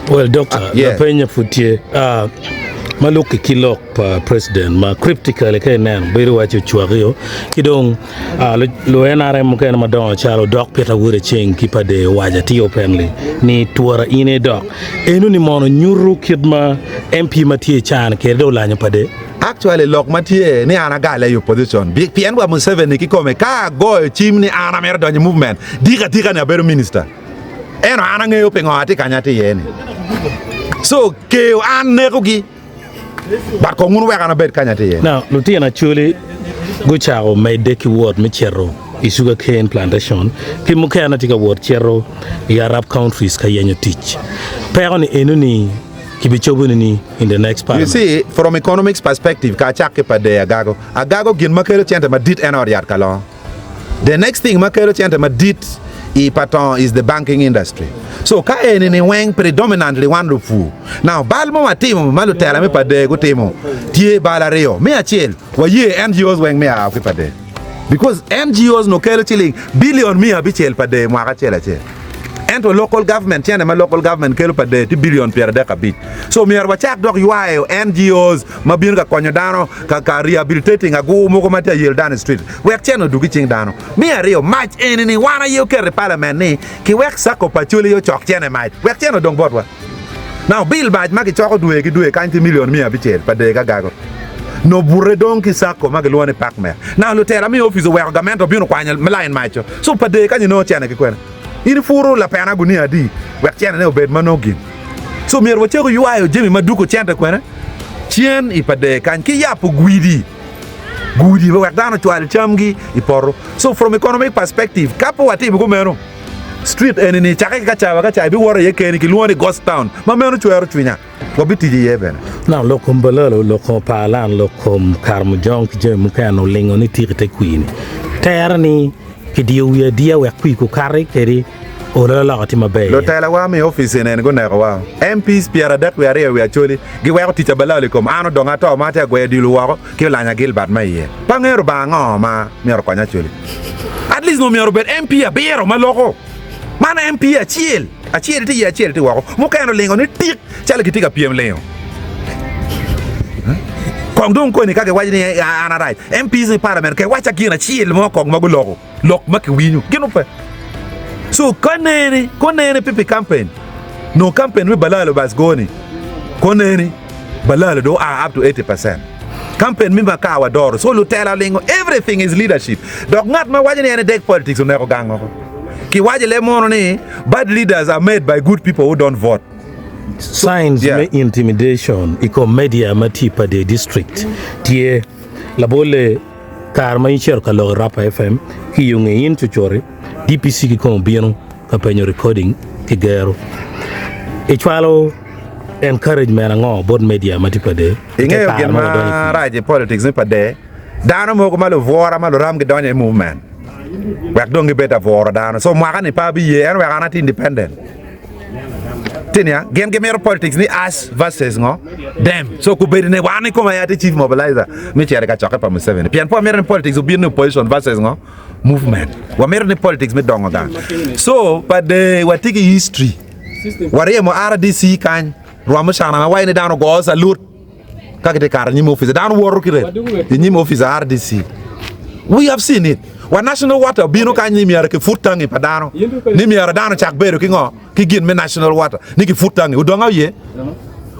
Well, Doctor, Yes. lapenya pud tye. Ah, ma lukki ki lok pa president ma cryptically ka ineno bedo waci ocwakio ki dong ah, lu, lu NRM mukene madongo calo Dok Peter Wod Aceng ki pa Dee owaco atir openly ni twora in idok. Eno ni mono nyuto kit ma MP ma tye i caa-ni kede dong olanyo pa Dee? Actually lok ma tye ni an agale i opposition pien wa Museveni kikome ka agoyo cim ni an amito donyo i movement dika atika ni abedo minister ento an angeyo pingo atye kanya atye iye ni so keyo an neko gi but kong wun wek an abed kanya atye iye ni. Now lutino Acholi gucako medde ki wot me cito i sugar cane plantation ki mukene tye ka wot cito i Arab countries ka yenyo tic. Peko ni eno ni kibicobo ni in the next You parliament. see, from economics perspective, ka acak ki pa Dee Agago, Agago gin ma kelo cente madit en ot yat kalongo. The next thing ma kelo cente madit i pa tongo is the banking industry. So ka eni ni weng predominantly wan lupur. Now bal mo watimo ma lutela me pa Dee gutimo tye bal aryo. Me acel, waye NGOs weng me aa ki pa Dee. Because NGOs no kelo ciling billion 600 pa Dee mwaka acel acel. Ento local government, cene ma local government kelo pa dee tye billion 35. So myero wacak dok ywayo NGOs ma bino ka konyo dano ka, ka rehabilitating agur mogo ma tye ayelo dano i street wek cene odug i cing dano. Me aryo, mac eni ni wan aye oketo i parliament ni kiwek sacco pa Acholi ocok cene mac wek cene odong botwa. Now bill mac ma kicoko dwe ki dwe kany tye million 600 pa dee kagago. Nongo bute dong ki sacco ma gilwongo ni Parkmer. Now lutela me office oweko gamente obino okwanyo line mac-co. So pa dee kany inongo cene ki kwene? In ipuro lapena gunia adi wek centene obed ma nongo gin? So myero wacaku ywayo jami ma duko cente kwene cen i pa dee kany ki yabo gwidi gudi wek dano ocwal camgi i poto. So from economic perspective ka pe watimo kumeno street eni ni cake ki Kacaba Kacaba ibiwoto iye keni kilwongo ni ghost town ma meno cwero cwinya. Wabitic iye bene. Now, lok kom Balalo, lok kom Opalan, lok kom Karamojong ki jami mukene olingo ni tiki te kwir-ni. Tere ni kidiyo wiye adiya wek kwir kukati kedi olo laloka tye maber iye. Lutelawa me opic eni gunekowa. MPs 32 i wi Acholi giweko tic a Balalo i kom an odong ato ma atye ka gweyo odilo woko ki olanya Gilbert ma iye. Pe angeyo Rubanga ango ma myero okony Acholi. At least nongo myero obed MP abiro ma loko. Man MP acel. Acel tye iye acel tye woko. Mukene olingo ni tik calo gitye ka pyem lingo. Kong dong koni ka giwaco ni an arac, MPs me parliament ke wacca gin acel mo kong ma guloko lok ma kiwinyo gin ope. So ka nene, ko nene pi pi campaign, nongo campaign me Balalo bas go ni ko nene Balalo do oa up to 80%. Campaign me Makar wadoro. So lutela olingo everything is leadership. Dok ngat ma waco ni en edek politics oneko gang woko. Kiwaco le mono ni bad leaders are made by good people who don't vote. Signs Yeah. me intimidation i kom media ma tye i Pader District tye labolle kare ma icito ka lok i Rapa FM ki i yo nge in cucuri DPC kikome obino ka penyo recording ki gero. Icwalo encouragement ango bot media ma tye Pader i te Ingeyo kare gin ma wadonyo i ma kwir? rac i politics me Pader? Dano mogo ma lubwura ma luram gidonyo i movement wek dong gibed abwuro dano. So mwaka ni pe abiye en wek an atye independent. Tinia gin gimito politics ni us versus ngo them. So kubedi ni wan ikoma aye atye chief mobilizer me cito i kacokke pa Museveni. Pien pe wamito ni politics obin ni opposition versus ngo movement. Wamito ni politics me dongo gang. So pa de watye ki history. Waryemo RDC kany Rwamucana ma waco ni dano ogo salut. Ka gitye ka kato i nyim opica, dano woto ki ret i nyim opica RDC. We have seen it. Wa National Water obino kany ni myero kiput tangi pa dano, ni myero dano ocak bedo ki ngo? Ki gin me National Water, ni kiput tangi. Odonga oye.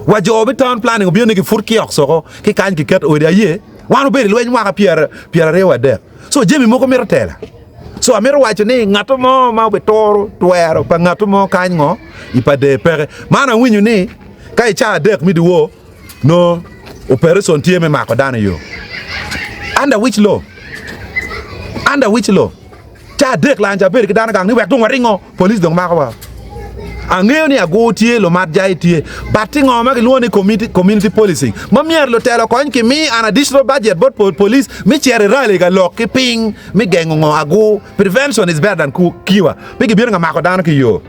Wa jo me town planning obino ni kiput kiosk oko ki kany kiket odi aye. Wan obedo i lweny mwaka 23. So jami mogo mito tela. So amito waco ni ngato mo ma obituro twero pa ngato mo kany ngo i pa der peke. Man awinyo ni Ka i caa adek me dyewor, nongo opereson tye me mako dano i yo. Under which law? Under which law? Caa adek lanca abedo ki dano gang ni wek dong waringo, police dong makowa. Angeyo ni agur tye, lumat jai tye, but ti ngo ma gilwongo ni community, community policing ma myero lutelo okony ki mi an additional budget bot police me cito i rally ka lok ki piny me gengo ngo agur. Prevention is better than cure. Pe gibino ka mako dano ki yo.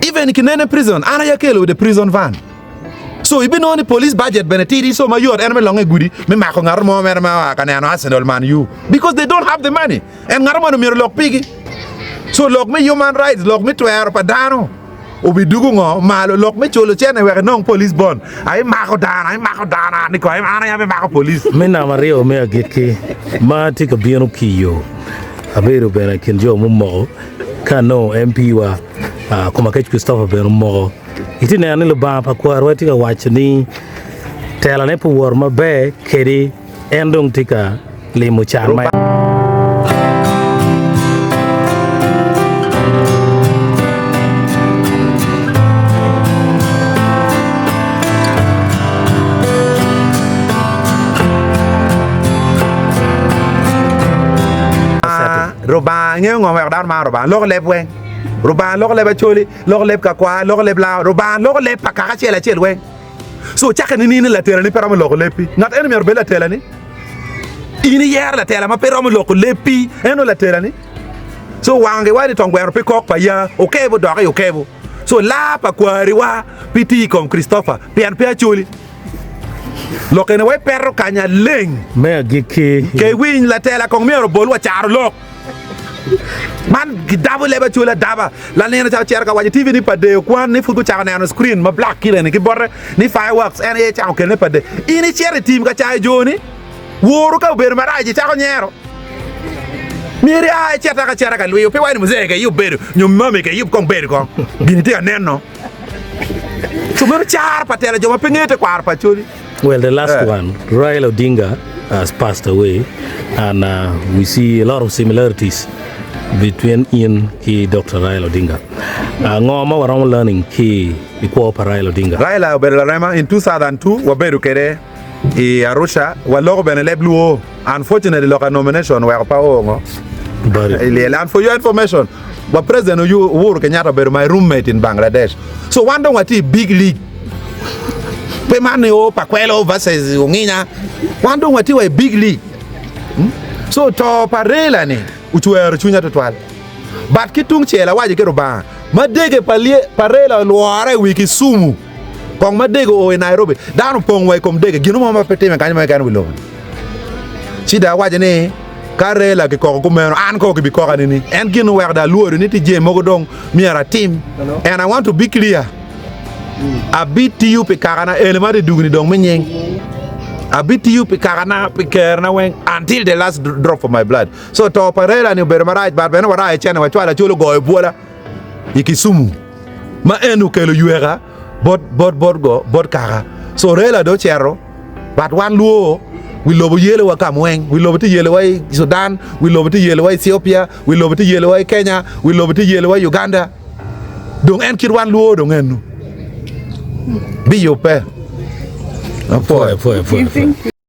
Even kinene prison, an aye akelo the prison van. So ibinongo ni police budget bene tidi so mayot en me longe gudi me mako ngat mo mere ma oa ka neno Arsenal Man U because they don't have the money and ngat moni myero olok pigi. So lok me human rights, lok me twero pa dano. Obidugo ngo malo lok me culo cene wek inong police bond. Aye mako dano, aye mako dano an ni ko an aye abimako police. Me namba aryo me agikki ma tye ka bino ki i yo, abedo bene i kin jo mumoko ka anongo MP wa Komakech Christopher bene omoko. Itye neno ni Lubanga pa kwarwa tye ka waco ni telane pe owoto maber kadi en dong tye ka limo can ma. Rubanga ngeyo ngo weko dano maro Rubanga loko leb weng Rubanga loko leb Acholi loko leb Kakwar loko leb Lao Rubanga loko leb pa kaka acel acel weng So cakke nining ni latelani pe romo loko lebbi? Ngat eno myero obed latelani. In iyero latela ma pe romo loko lebbi, eno latelani. So wangi wa ni tong gweno pe kok pa ya, okebo dok i okebo. So laa pa kwariwa pe tye i kom Christopher pien pe Acholi. Lok eni wa ipeto kanya leng. Me agikki. Ke winy latela kong myero obol wa caro lok. Man gidabo leb Acholi adaba. Lanino ca ocito ka waco i TV ni pa deyo kwan ni pud gucako neno screen ma black kire-ni ki bote ni fireworks en aye ecako kelone pa deyo. In icito i tim ka cayo jo-ni, woru ka obedo marac icako nyero. Myero ia icit acita ka lwiyo pe iwaco ni muzee ka iyub bedo nyo mami ka iyub kong bedo kong gin itye ka neno. Co meno caro pa tela jo ma pe ngeyo tekwaro pa Acholi. Well, the last one, Raila Odinga has passed away and uh, we see a lot of similarities between in ki Dr. Raila Odinga. Uh, ngo ma waromo learning ki i kwo pa Raila Odinga? Raila obedo larema in 2002 wabedo kede i Arusha waloko bene leb luo unfortunately loka nomination oweko pe ao ngo Bari. i lyel and for your information wa president Uhuru Kenyatta obedo my roommate in Bangladesh so wan dong watye i big league pe man ni o pa Kwelo versus Onginya wan dong watye wa i big league so to pa Raila ni ocwero cwinya tutwal but ki tung cel awaco ki Rubanga ma dege pa pa Raila olwore i wi Kisumu kong ma dege oo i Nairobi dano opong wa i kom dege gino mo ma pe time kanyo mo keken i wi lobo ci dong awaco ni ka Raila kikoko kumeno an ko kibikoka nini en gin oweko dong alworo ni tye jami mogo dong myero atim and I want to be clear abitiyo pi kakana eni ma tye duguni dong me nying abitiyo pi kakana pi kerna weng until the last drop of my blood so to pa Raila ni obedo marac but bene warayo cene wacwalo acol ogoyo bwola i Kisumu ma en okelo yweka bot bot bot go bot kaka so Raila dong ocito but wan luo wi lobo yelowa ka weng wi lobo tye yelowa i Sudan wi lobo tye yelowa i Ethiopia wi lobo tye yelowa i Kenya wi lobo tye yelowa i Uganda dong en kit wan luo dong enu biyubbe. Apwoyo. Apwoyo, apwoyo, apwoyo.